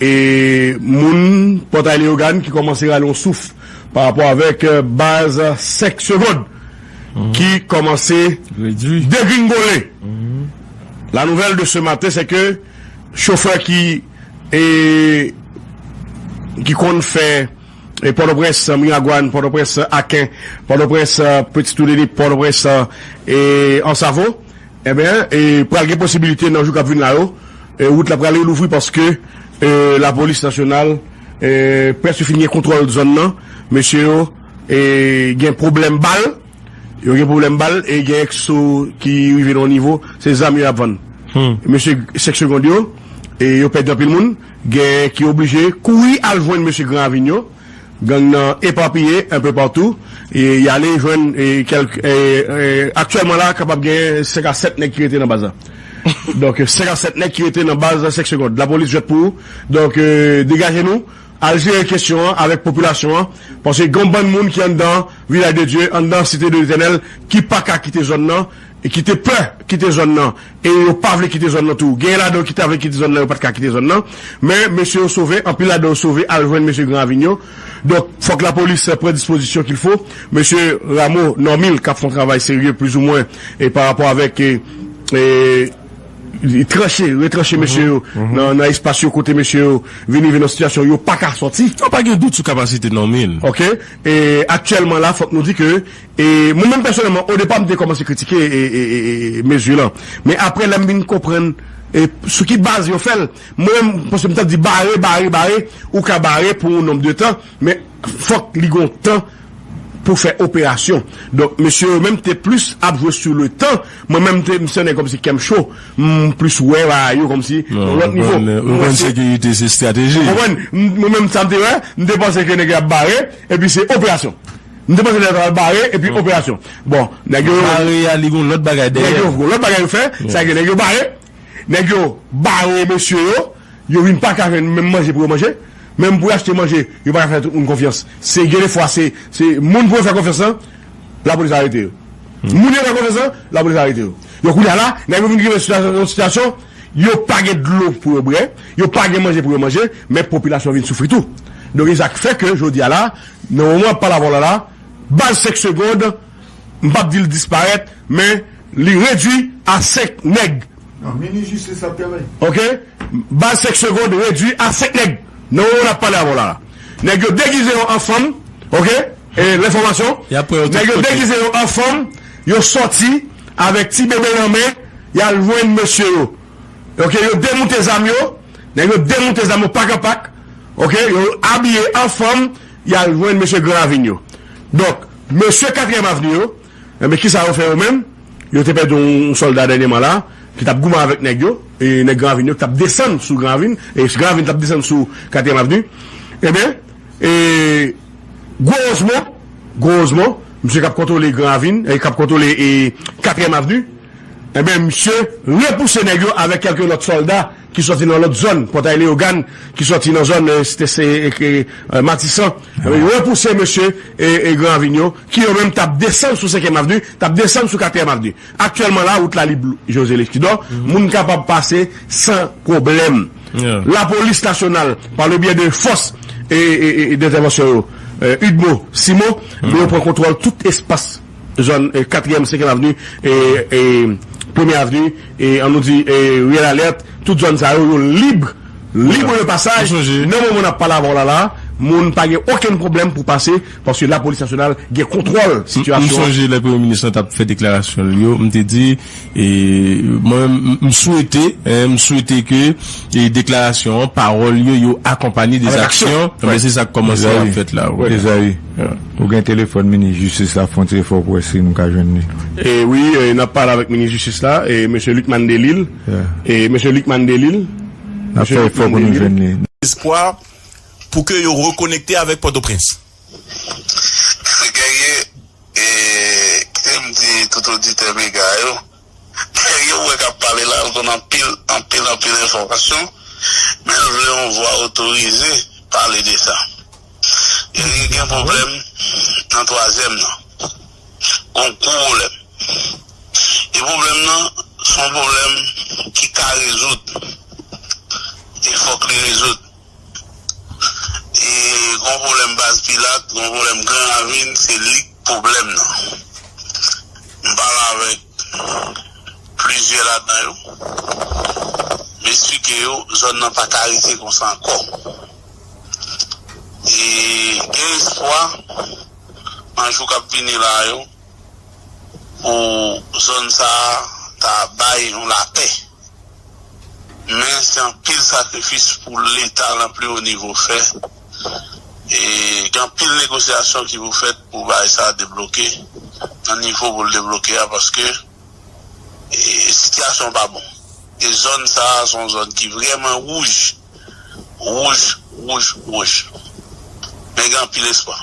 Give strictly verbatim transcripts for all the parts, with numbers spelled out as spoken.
e moun Pòtay Leyogàn ki kòmanse rale yon souf pa rapò avèk, euh, baz Sèk Segond ki kòmanse degringole. La nouvelle de ce matin, c'est que chofè ki, e, ki konn fè, e, Pòtoprens, Miragwàn, Pòtoprens, Aken, Pòtoprens, Petit Toudelit, Pòtoprens, e, Ansavo, ebyen, e, pral gen posibilite nan jou k ap vin la yo, e, wout la pral relouvri paske, e, lapolis nasyonal, e, prèske fin gen kontwòl zòn nan. Mesye yo, e, gen pwoblèm bal. Yo gen pwoblèm bal e gen ekso ki rive nan yon nivo, se zam yo ap vann. Mesye Sèk Segond yo, e yo pèdi anpil moun, gen ki oblije kouri al jwenn mesye Gran Ravin yo. Gang nan epapiye enpe patou, e y ale jwenn, e, kèlk, e, e, aktyèlman la, kapab gen senk a sèt nèg ki rete nan baz la. Donk, senk a sèt nèg ki rete nan baz Sèk Segond. Lapolis jwèt pou ou. Donk, e, degaje nou, al jere kesyon an avèk popilasyon an, paske gen yon bann moun ki anndan Vilaj de Dye, anndan Site de Letènèl, ki pa ka kite zòn nan, e ki te pè kite zòn nan, e yo pa vle kite zòn nan tou. Genyen ladan yo ki ta vle kite zòn nan, yo pa t ka kite zòn nan. Men, mesye yo sove, anpil ladan yo sove, al jwenn mesye Gran Ravin yo. Donk, fòk lapolis pran dispozisyon qu'il faut. Mesye Rameau Normil, k ap fè yon travay serye, plizoumwen, e pa rapò avèk, e, e, tranche, retranche mesye yo nan, nan espas yo kote mesye yo vin rive nan sitiyasyon yo pa ka sòti. Yo pa gen dout sou kapasite Normil. Ok? E aktyèlman la, fòk nou di ke, e mwen menm pèsonèlman, odepa m te kòmanse kritike, e, e, e, e, mezi lan. Men apre, lè m vin konprann, e, sou ki baz yo fè l, mwen menm, paske m t ap di bare, bare, bare, ou ka bare pou yon nonb de tan, men fòk li gon tan pou fè operasyon. Donk, mesye yo menm te plis ap jwe sou le tan. Mwen menm, te, m se yon nèg kòmsi kè m cho. M plis wè bagay yo kòmsi yon lòt nivo. Ou konn sekirite se estrateji. Ou konprann? M, mwen menm, sa m te wè, m te panse ke nèg yo ap bare, epi se operasyon. M te panse nèg yo ap bare, epi operasyon. Bon, nèg yo bare a, li gon lòt bagay dèyè. Nèg yo gon lòt bagay yo fè, sa ke nèg yo bare. Nèg yo bare mesye yo, yo vin pa ka jwenn menm manje pou yo manje. Menm pou yo achte manje, yo pa ka fè tout moun konfyans. Se gen de fwa, se, se moun pou yo fè konfyans lan, lapolis arete yo. Moun yo fè konfyans lan, lapolis arete yo. Yo kounye a la, nèg yo vin rive nan sitiyasyon, yo pa gen dlo pou yo bwè, yo pa gen manje pou yo manje, men popilasyon vin soufri tou. Donk, e sa k fè ke jodi a la, nan moman ap pale avè w la la, baz Sèk Segond, m p ap di l disparèt, men li redui a senk nèg. Non, minis jistis ap travay. Ok? Baz Sèk Segond redui a senk nèg. Nan moman n ap pale avè w la la. Nèg yo degize yo an fanm. Ok? E lenfòmasyon. Nèg yo degize yo an fanm. Yo sòti avèk ti bebe nan men. Y al jwenn mesye yo. Ok? Yo demoute zam yo. Nèg yo demoute zam yo pak an pak. Ok? Yo abiye an fanm. Y al jwenn mesye Gran Ravin yo. Donk, mesye Katriyèm Avni yo, enben, kisa yo fè yo menm? Yo te pèdi yon sòlda dènyèman la, ki t ap goumen avèk nèg yo, e nèg Gran Ravin yo, ki t ap desann sou Gran Ravin, e Gran Ravin t ap desann sou Katriyèm Avni. Enben, e, gwozman, gwozman, misye k ap kontwole Gran Ravin, e k ap kontwole, e, Katriyèm Avni, enben, misye repouse nèg yo avèk kèlke lòt sòlda ki sòti nan lòt zòn, Pòtay Leyogàn, ki sòti nan zòn, e, Site Se-, e, e, e, Matisan. Enben, yo repouse mesye, e, e, Gran Ravin yo, ki yo menm t ap desann sou Senkyèm Avni, t ap desann sou Katriyèm Avni. Aktyèlman la, wout la lib, José Leskidò, moun kapab pase san pwoblèm. Lapolis nasyonal, pa le byè de fòs e, e, e, e dentèvansyon yo, e, UDMO, CIMO, men yo pran kontwòl tout espas zòn, e, Katriyèm, Senkyèm Avni, e, e, Premye Avni, e, an nou di, e, Riyèl Alèt, tout zòn sa yo, yo lib, libre de passage. Nan moman n ap pale avè w la la, moun pa gen okenn pwoblèm pou pase, paske lapolis nasyonal gen kontwòl sitiyasyon an. M sonje lè Premye Minis lan t ap fè deklarasyon l yo, m te di, e, mwen, m, m swete, e, m swete ke, e, deklarasyon an, pawòl yo, yo akonpanye de zaksyon. Enben, se sa k kòmanse ap fèt la. Ou gen telefòn minis jistis la, fè yon ti efò pou wè si nou ka jwenn li. E wi, e, n ap pale avèk minis jistis la, e, mesye Lucmane Delille. E, mesye Lucmane Delille. N ap fè efò pou nou jwenn li. Espwa pou ke yo rekonekte avèk Pòtoprens. Guerrier, e, kite m di tout oditè Mega yo, Guerrier ou wè k ap pale la, l konn anpil, anpil, anpil enfòmasyon, men l vle yon vwa otorize pale de sa. Guerrier gen pwoblèm nan twazyèm nan. Gon gwo pwoblèm. E pwoblèm nan, se yon pwoblèm ki ka rezoud. E fòk li rezoud. gon pwoblèm Baz Pilat, gon pwoblèm Gran Ravin, se li k pwoblèm nan. M pale avèk plizyè ladan yo. M eksplike yo, zòn nan pa ka rete konsa ankò. E gen espwa, nan jou k ap vini la yo, pou zòn sa a ta bay yon lapè. Men se anpil sakrifis pou Leta nan pli wo nivo fè. E gen anpil negosyasyon ki pou fèt pou bagay sa a debloke nan nivo pou l debloke a, paske e, sitiyasyon pa bon. E zòn sa a se yon zòn ki vrèman wouj. Wouj, wouj, wouj. Men gen anpil espwa.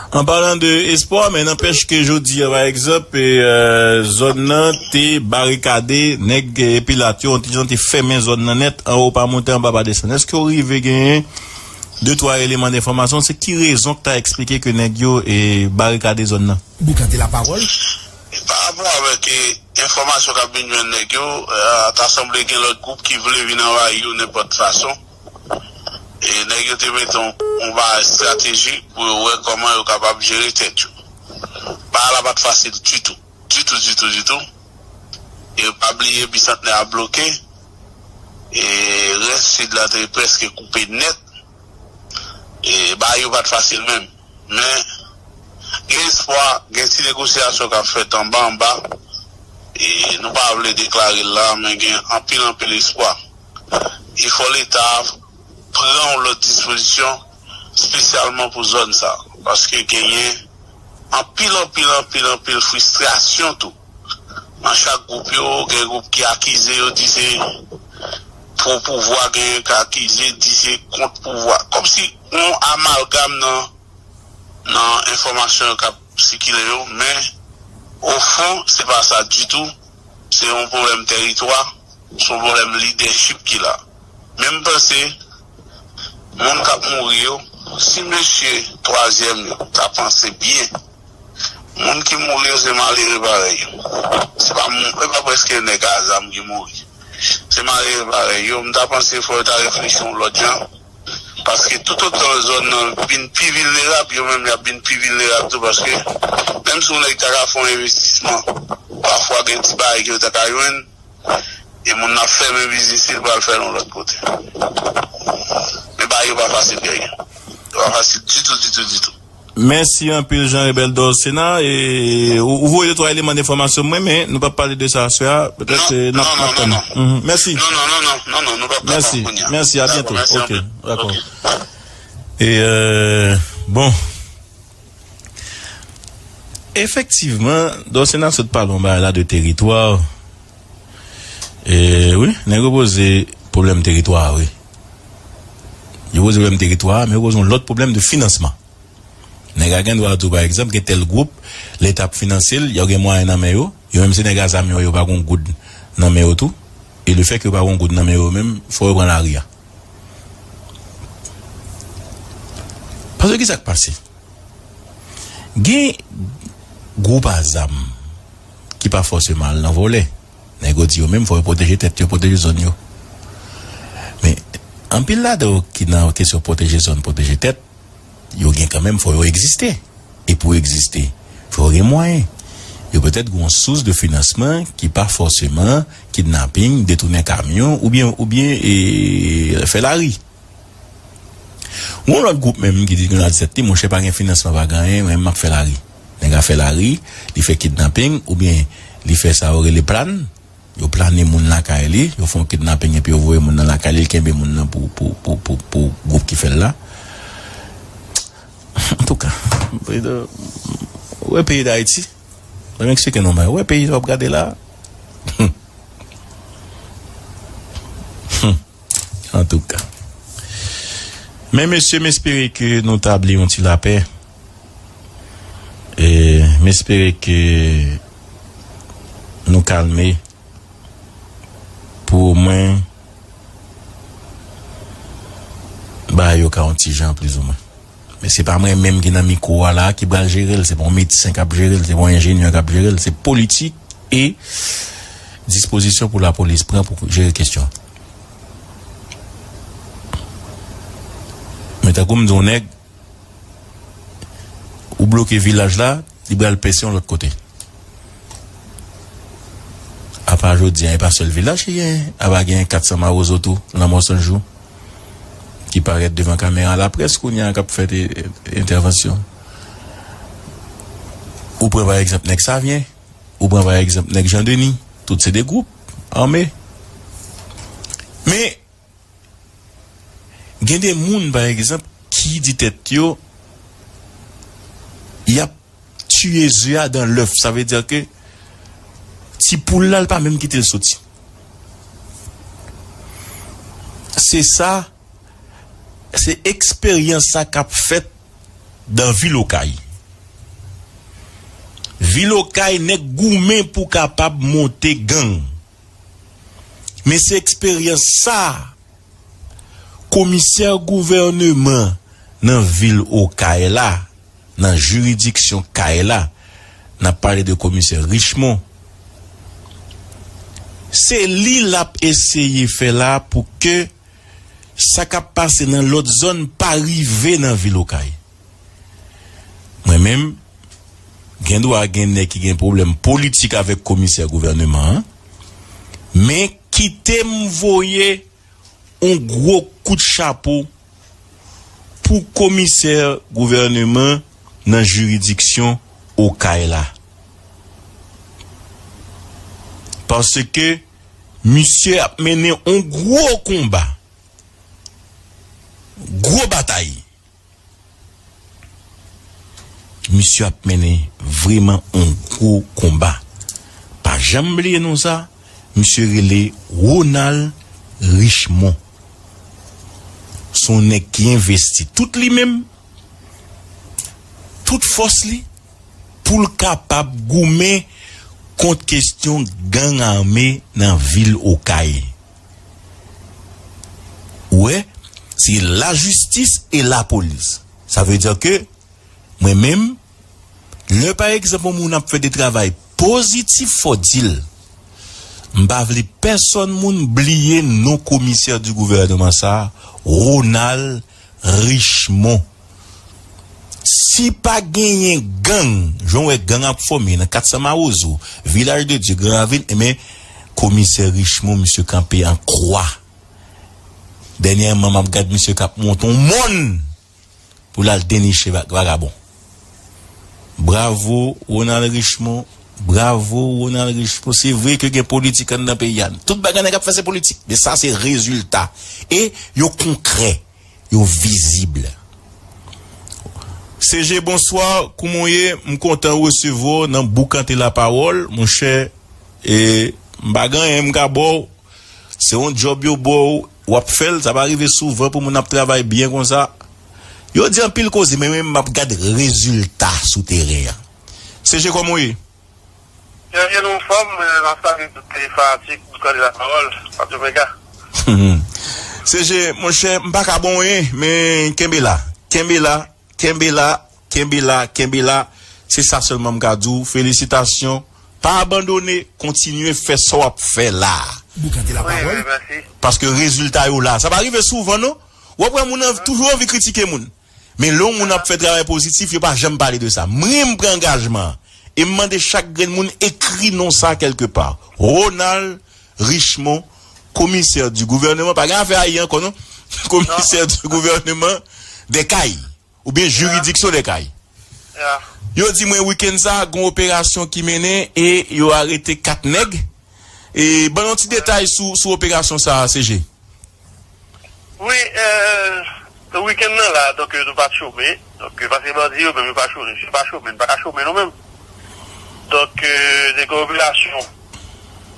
An palan de espwa, men nanpèch ke jodi a, pa egzanp, e, e, zòn nan te barikade, nèg, e, Pilat yo, yon ti jan te fèmen zòn nan nèt, anwo pa monte, anba pa desann. Èske w rive genyen de, twa eleman de enfòmasyon? Se ki rezon k ta eksplike ke nèg yo, e, barikade zòn nan? Boukante lapawòl. E pa rapò avèk, e, enfòmasyon k ap vin jwenn nèg yo, e, ta sanble gen lòt gwoup ki vle vin anvayi yo nenpòt fason. E nèg yo te mete yon, yon bagay estratejik pou yo wè kòman yo kapab jere tèt yo. Bagay la pa t fasil ditou. Ditou, ditou, ditou. E pa bliye Bisantnè a bloke. E rès sid la te prèske koupe nèt. E bagay yo pa t fasil menm. Men, gen espwa, gen ti negosyasyon k ap fèt anba anba. E nou pa vle deklare l la, men gen anpil, anpil espwa. E fò Leta a pran yon lòt dispozisyon, espesyalman pou zòn sa. Paske genyen anpil, anpil, anpil, anpil fristrasyon tou. Nan chak gwoup yo, gen gwoup ki akize yo, di se pwo pouvwa, genyen ki akize, di se kont pouvwa. Kòmsi yon amalgam nan, nan enfòmasyon yo k ap sikile yo, men, ofon, se pa sa ditou. Se yon pwoblèm tèritwa, se yon pwoblèm lidèchip ki la. Men m panse, moun k ap mouri yo, si mesye twazyèm yo ta panse byen, moun ki mouri yo se malere parèy yo. Se pa moun, e pa prèske nèg a zam ki mouri. Se malere parèy yo. M ta panse fò yo ta reflechi yon lòt jan. Paske toutotan zòn nan vin pi vilnerab, yo menm y ap vin pi vilnerab tou. Paske menm si yon nèg ta ka fè yon envestisman, pafwa gen ti bagay ke yo ta ka jwenn, e moun nan fèmen biznis li, l pral fè l yon lòt kote. Men bagay yo pa fasil genyen. Yo pa fasil ditou, ditou, ditou. Mèsi anpil, Jean Rebel Dorcena. E, ou, ou voye de twa eleman de enfòmasyon mwen, men nou p ap pale de sa aswè a. Petèt, non, e, n ap, non, n ap non, tann. Non, non. Mhm. Mèsi. Non, non, non, non, non, non, nou p ap kapab kounye a. Mèsi, a byento. Dakò, mèsi anpil. Ok, dakò. Ok. E, e, bon. Efektivman, Dorcena sot pale yon bagay la de teritwa. E, wi, nèg yo poze pwoblèm teritwa a, wi. Yo poze pwoblèm teritwa a, men yo poze yon lòt pwoblèm de finansman. Nèg la gen dwa di w, pa egzanp, gen tèl gwoup, Leta ap finanse l, yo gen mwayen nan men yo, yo menm se nèg a zam yo, yo pa gon goud nan men yo tou. E lefètke yo pa gon goud nan men yo menm, fò yo pran lari a. Paske ki sa k pase? Gen gwoup a zam ki pa fòseman al nan vòlè. Nèg yo di yo menm fò yo pwoteje tèt yo, pwoteje zòn yo. Men, anpil ladan yo ki nan kesyon pwoteje zòn, pwoteje tèt, yo gen kanmenm, fò yo egziste. E pou yo egziste, fò yo gen mwayen. Yo petèt gen yon sous de finansman ki pa fòseman kidnaping, detounen kamyon, oubyen, oubyen, e, fè lari. Gon lòt gwoup menm ki di, ki di nan tèt li, monchè, pa gen finansman, pa gen anyen, mwen menm m ap fè lari. Nèg la fè lari, li fè kidnaping, oubyen li fè sa yo rele plan. Yo plane moun lakay li, yo fè yon kidnaping epi yo voye moun nan lakay li, li kenbe moun nan pou, pou, pou, pou, pou gwoup ki fè l la. Antouka, ou wè peyi Dayiti, mwen eksplike nou, mwen wè peyi w ap gade la. Antouka. Men mesye, m espere ke nou tabli yon ti lapè. E m espere ke nou kalme pou omwen bagay yo ka yon ti jan plizoumwen. Men se pa mwen menm ki nan mikwo a la ki pral jere l, se pa yon medsen k ap jere l, se pa yon enjenyè k ap jere l, se politik e dispozisyon pou lapolis pran pou jere kesyon. Men tankou m di yon nèg, ou bloke vilaj la, li pral pèse yon lòt kote. Apa jodi a, e pa sèl vilaj ki genyen. Apa genyen kat san mawozo tou, Lanmò San Jou, ki parèt devan kamera laprès kounye a, k ap fè de, entèvansyon. Ou pran pa egzanp nèg Savyen, ou pran pa egzanp nèg Jan Deni, tout se de gwoup ame. Men, gen de moun, pa egzanp, ki di tèt yo, y ap tiye ze a dan lèf. Sa vle di ke ti poul la, l pa menm kite l soti. Se sa, se eksperyans sa k ap fèt dan vil Okay. Vil Okay, nèg goumen pou kapab monte gang. Men se eksperyans sa komisè gouvèneman nan vil Okay la, nan jiridiksyon Kay la, n ap pale de komisè Richemond, se li l ap eseye fè la pou ke sa k ap pase nan lòt zòn pa rive nan vil Okay. Mwen menm, gen dwa gen nèg ki gen pwoblèm politik avèk komisè gouvèneman an, men kite m voye yon gwo kout chapo pou komisè gouvèneman nan jiridiksyon Okay la. Paske misye ap mennen yon gwo konba, gwo batay. Misye ap mennen vrèman yon gwo konba. Pa janm bliye non sa, misye rele Ronald Richemond. Se yon nèg ki envesti tout li menm, tout fòs li, pou l kapab goumen kont kesyon gang ame nan vil Okay. Ou wè, se lajistis e lapolis. Sa vle di ke mwen menm, lè pa egzanp yon moun ap fè de travay pozitif, fò di l. M pa vle pèsonn moun bliye non komisè di gouvèneman sa, Ronald Richemond. Si pa genyen gang, jan w wè gang ap fòme nan Kat San Mawozo, Vilaj de Dye, Gran Ravin, enben, komisè Richemond, misye kanpe an kwa. Dènyèman, m ap gad misye k ap monte yon mòn pou l al deniche va-, vagabon. Bravo, Ronald Richemond. Bravo, Ronald Richemond. Se vre ke gen politik anndan peyi a. Tout bagay nèg ap fè se politik. Men sa se rezilta. E yo konkrè. Yo vizib. C G, bonswa. Kouman w ye? M kontan resevwa w nan Boukante Lapawòl, monchè. E m pa gen anyen m ka ba w. Se yon djòb yo ba w, w ap fè l. Sa pa rive souvan pou moun ap travay byen konsa. Yo di anpil koze, men mwen menm m ap gad rezilta sou teren an. C G, kòman w ye? Serye, nou anfòm, eh, m ap salye tout fanatik Boukante Lapawòl, Patyo Mega. C G, monchè, m pa ka ba w anyen, men kenbe la. Kenbe la. Kenbe la, kenbe la, kenbe la. Se sa sèlman m ka di w. Felisitasyon. Pa abandone, kontinye fè sa w ap fè la. Boukante Lapawòl. Wi, wi, mèsi. Paske rezilta yo la. Sa pa rive souvan, non. W ap wè moun an, toujou anvi kritike moun. Men lè yon moun ap fè travay pozitif, yo pa janm pale de sa. Mwen, m pran angajman an. E m mande chak grenn moun ekri non sa kèlke pa. Ronald Richemond, komisè di gouvèneman, pa gen afè ayi ankò, non. Komisè di gouvèneman dè Kay. Oubyen jiridiksyon dè Kay. Yo di mwen wikenn sa, gon operasyon ki mennen e yo arete kat nèg. E ban yon ti detay sou, sou operasyon sa a, C G. Wi, eh, wikenn nan la, donk, nou pa t chome. Donk, paske bandi yo menm, yo pa chome, yo pa chome, nou pa ka chome nou menm. Donk, eh, de operasyon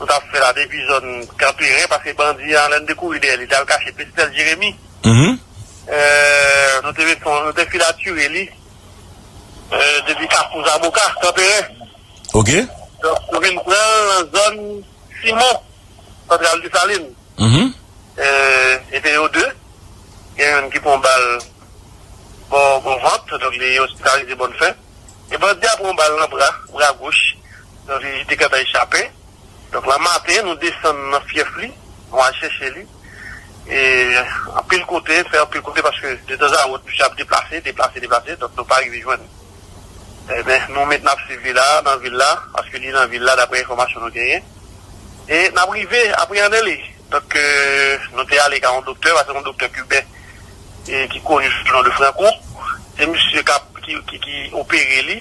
nou t ap fè la depi zòn Kanperen, paske bandi a, lè n te kouri dèyè li, t al kache Pestèl Jeremi. Mhm. Eh, nou te met, nou te filatire li, eh, depi Kafou Zaboka, Kanperen. Ok. Donk, nou vin pran l nan zòn Simon, Santral Desalin. Mhm. Eh, e te yo de. Gen youn ki pran bal bò, bò vant, donk li ospitalize bòn fen. E bandi a pran bal nan bra, bra goch. Donk li te gentan echape. Donk, nan maten, nou desann nan fyèf li, nou al chèche li. E anpil kote, fè anpil kote, paske de tanzanwòt, misye ap deplase, deplase, deplase, donk nou pa rive jwenn li. Ebyen, nou met n ap swiv li la, nan vil la, paske li nan vil la, daprè enfòmasyon nou genyen. E n ap rive apreyande li. Donk, euh, nou te ale ka yon doktè, paske yon doktè kiben, e ki koni sou non de Franco. Se misye k ap, ki, ki, ki opere li,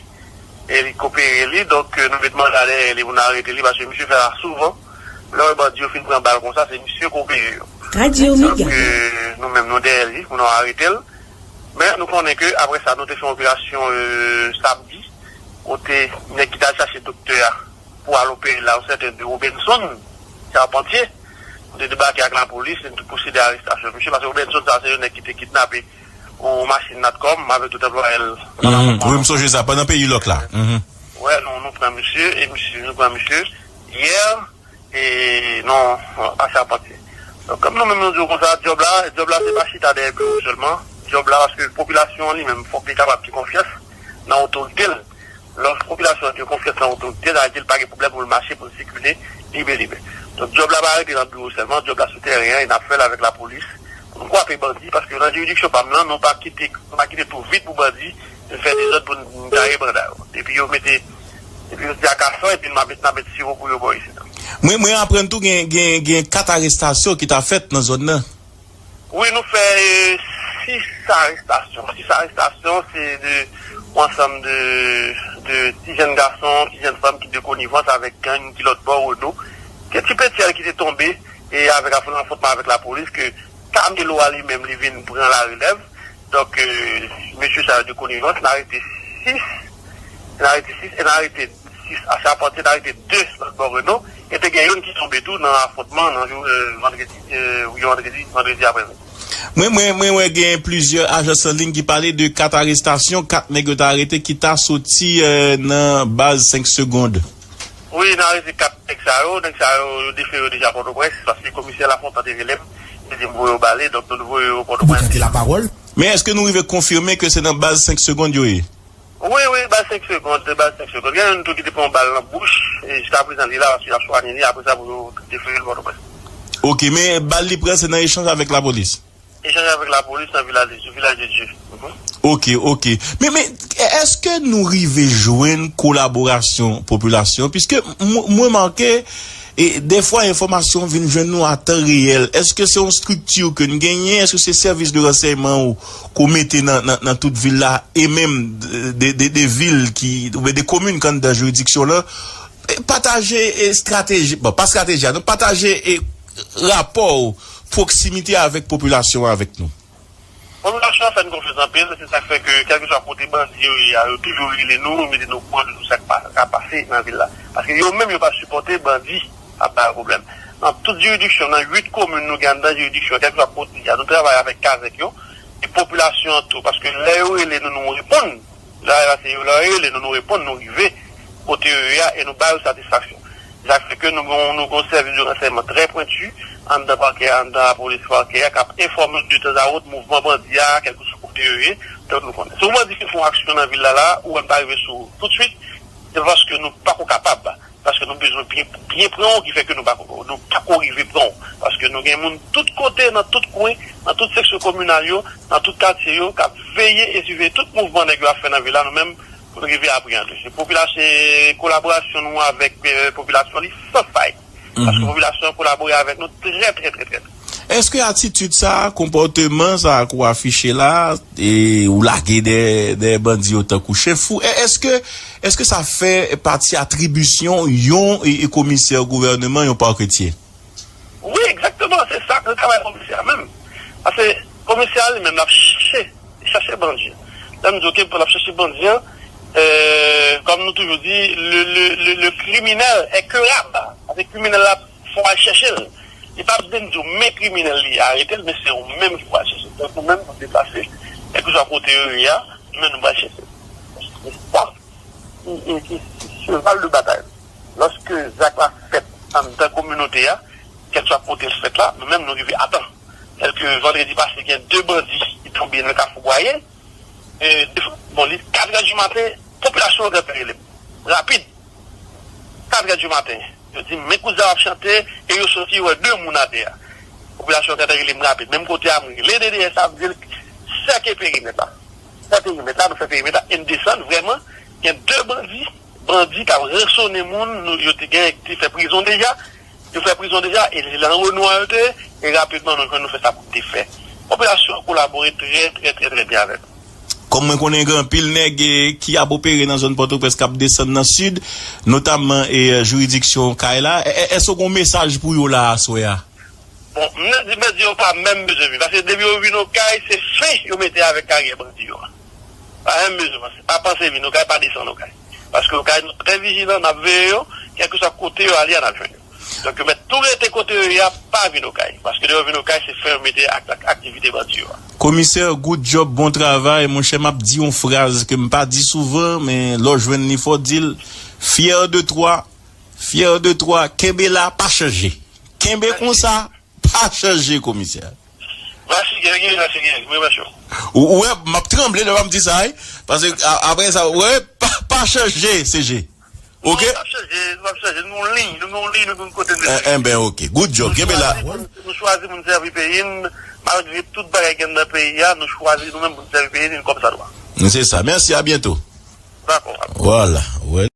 e li k opere li. Donk, euh, nou met manda dèyè li pou n arete li, paske misye fè sa souvan. Lè w wè bandi yo fin pran bal konsa, se misye k opere yo. Radyo Donk, Mega. euh, nou menm, nou dèyè li, pou nou arete l. Men, nou konnen ke apre sa, nou te fè yon operasyon, euh, samdi, kote nèg ki t al chache doktè a pou al opere la, yon sèten de Robenson Charpentier, nou te debake ak lapolis, nou te pwosede a arestasyon misye, paske Robenson sa, se yon nèg ki te kidnape yon machin Natcom avèk tout anplwaye l nan Mhm. Wi, m sonje sa, pandan peyi lòk la. Mhm. Wè, nou, nou pran misye, e misye, nou pran misye yè, e non, a Charpentier. Donk, kòm nou menm nou di w konsa, djòb la, djòb la se pa chita dèyè biwo sèlman. Djòb la, paske popilasyon an li menm, fòk li kapab gen konfyans nan otorite l. Lè popilasyon an gen konfyans nan otorite, sa vle di l pa gen pwoblèm pou l mache, pou l sikile libe, libe. Donk, djòb la pa rete nan biwo sèlman, djòb la sou teren an, e n ap fè l avèk lapolis. Pou n kwape bandi, paske nan jiridiksyon pa m nan, nou pa kite, nou pa kite tou vid pou bandi vin fè dezòd pou n gaye banda yo. Epi yo mete, epi yo di akasan, epi n ap met, n ap met siwo pou yo bò isit. Mwen, mwen aprann tou gen, gen, gen kat arestasyon ki ta fèt nan zòn nan. Wi, nou fè, euh, sis arestasyon. Sis arestasyon, se de yon ansanm de, de ti jèn gason, ti jèn fanm ki de konivans avèk gang ki lòt bò Reno. Gen ti petyèl ki te tonbe, e avèk afwontman avèk lapolis, ke Camelo a li menm, li vin pran larelèv. Donk, euh, mesye sa yo de konivans, n arete sis, n arete sis, e n arete sis a Charpentier, n arete de lòt bò Reno, e te gen youn ki tonbe tou nan afwontman nan jou, euh, vandredi, euh, wi, vandredi, vandredi aprèmidi. Mwen, mwen, mwen wè gen plizyè ajans an liy ki pale de kat arestasyon, kat nèg yo ta arete ki ta soti, euh, nan baz senk Segond. Wi, n arete kat nèg sa yo, nèg sa yo, yo defere yo deja Pòtoprens, paske komisè Lafontan te rele m, li di m voye yo bale, donk nou voye yo Pòtoprens. Ou tante lapawòl? Men èske nou rive konfime ke se nan baz senk Segond yo ye? Wi, wi, baz senk Segond, baz senk Segond. Gen youn tou ki te pran yon bal nan bouch, e jiskaprezan li la, paske y ap swanye li, apre sa pou yo defere l Pòtoprens. Ok, men bal li pran se nan echanj avèk lapolis? Echanj avèk lapolis nan vilaj de, sou Vilaj de Dye. Mhm. Ok, ok. Men, men, èske nou rive jwenn kolaborasyon popilasyon? Piske m, mwen make, e, dèfwa enfòmasyon vin jwenn nou a tan reyèl. Èske se yon estrikti ke n genyen? Èske se sèvis de ransèyman ou, ke w mete nan, nan, nan tout vil la, e menm de, de, de, de vil ki, oubyen de komin k anndan jiridiksyon lan? E, pataje, e, estrateji, bon, pa estrateji a, non, pataje, e, rapò w, pwoksimite avèk popilasyon an avèk nou. Popilasyon an fè n konfyans anpil, se sa k fè ke kèlkeswa kote bandi yo ye a, yo toujou rele nou, yo mete nou okouran de tout sa k pa, ka pase nan vil la. Paske yo menm yo pa sipòte bandi ap ba yo pwoblèm. Nan tout jiridiksyon, nan uit komin nou gen anndan jiridiksyon, kèlkeswa kote y a, nou travay avèk kazèk yo, e popilasyon an tou, paske lè yo rele nou, nou reponn. Lè yo rele nou, nou reponn, nou rive kote yo ye a e nou ba yo satisfaksyon. Sa k fè ke nou gon, nou gon sèvis de ransèyman trè pwenti anndan pakè a, anndan lapolis pakè a, k ap enfòme de tanzawòt mouvman bandi a, kèlkeswa kote yo ye, donk nou konnen. Si yon bandi fin fè yon aksyon nan vil la, la, ou wè n pa rive sou ou toutswit, se paske nou pako kapab. Paske nou bezwen byen, byen pran w, ki fè ke nou pako, nou pako rive pran w. Paske nou gen moun tout kote, nan tout kwen, nan tout seksyon kominal yo, nan tout katye yo, k ap veye e siveye tout mouvman nèg yo ap fè nan vil la, nou menm, pou n rive apreyande. Se popilasyon, se kolaborasyon nou avèk, eh, popilasyon li san fay. Paske popilasyon an kolabore avèk nou trè, trè, trè, trè. Èske atitid sa a, konpòteman sa a ke w afiche la, e ou lage dèyè, dèyè bandi yo tankou chen fou, è-, èske, èske sa fè pati atribisyon yon, e, e komisè gouvèneman, yon paketye? Wi, egzakteman, se sa, se travay komisè a menm. Paske komisè a li menm, l ap chèche, li chache bandi. Lè m di, ok, l ap chache bandi an, euh, kòm nou toujou di, le, le, le, le criminel est querrable. Paske kriminèl la, fò w al chèche l. Li p ap vin di w, men kriminèl li, arete l, men se ou menm ki pral chèche l. Donk, nou menm, nou deplase, kèlkeswa kote yo ye a, nou menm, nou pral chèche l. Se sa ki, ki, ki, ki cheval de batay. Lòske zak la fèt anndan kominote a, kèlkeswa kote l fèt la, nou menm nou rive a tan. Tèlke vandredi pase, gen de bandi ki tonbe nan Kafou Bwaye. E, de, bon, li katrè di maten, popilasyon an gentan rele m. Rapid. Katrè di maten. Yo di m, men kout zam ap chante, e yo soti, yo wè de moun atè a. Popilasyon an gentan rele m rapid. Menm kote a, m rele D D S la, m di l, sèke perimèt la. Fè perimèt la, nou fè perimèt la, e n desann vrèman, Gen de bandi, bandi k ap ransone moun, nou, yo te gen, te fè prizon deja, yo fè prizon deja, e se nan Renwa yo te ye, e rapidman nou jwenn nou fè sa pou te fè. Popilasyon an kolabore trè, trè, trè, trè byen avè nou. Kòm mwen konnen gen anpil nèg, eh, ki ap opere nan zòn Pòtoprens k ap desann nan sid, notamman, eh, jiridiksyon Okay la, e- e- èske w gen yon mesaj pou yo la aswè a? Bon, m nan di bandi yo pa menm bezwen vin, paske depi yo vin Okay, se fen yo mete avèk karyè bandi yo a. Pa menm bezwen panse, pa panse vin Okay, pa desann Okay. Paske Okay, nou trè vijilan, n ap veye yo, kèlkeswa kote yo ale a, n ap jwenn yo. Donk, yo mèt tou rete kote yo ye a, pa vin Okay. Paske lè yo vin Okay, se fen yo mete ak, ak aktivite bandi yo a. Komisè, good job, bon travay. Monchè, m ap di yon fraz ke m pa di souvan, men lè w jwenn li, fò w di l. Fier de toi, fier de toi. Kenbe la, pa chanje. Kenbe konsa, pa chanje, komisè. Mèsi, gen, gen, mèsi, gen, mwen, mèsi. Ou, ou wè, m ap tranble lè w ap di sa, wi. Paske a- apre sa, wè, pa, pa chanje, C G. Ok? Non, n ap chanje, n ap chanje. Nou nan yon liy, nou nan yon liy, nou konn kote nou. Eh, eh ben, ok. Good job. Kenbe la. Nou chwazi pou n, nou chwazi pou n sèvi peyi n, malgre tout bagay gen nan peyi a, nou chwazi nou menm pou n sèvi peyi n kòm sa dwa. Se sa. Mèsi, a byento. Dakò. Vwala. Wè.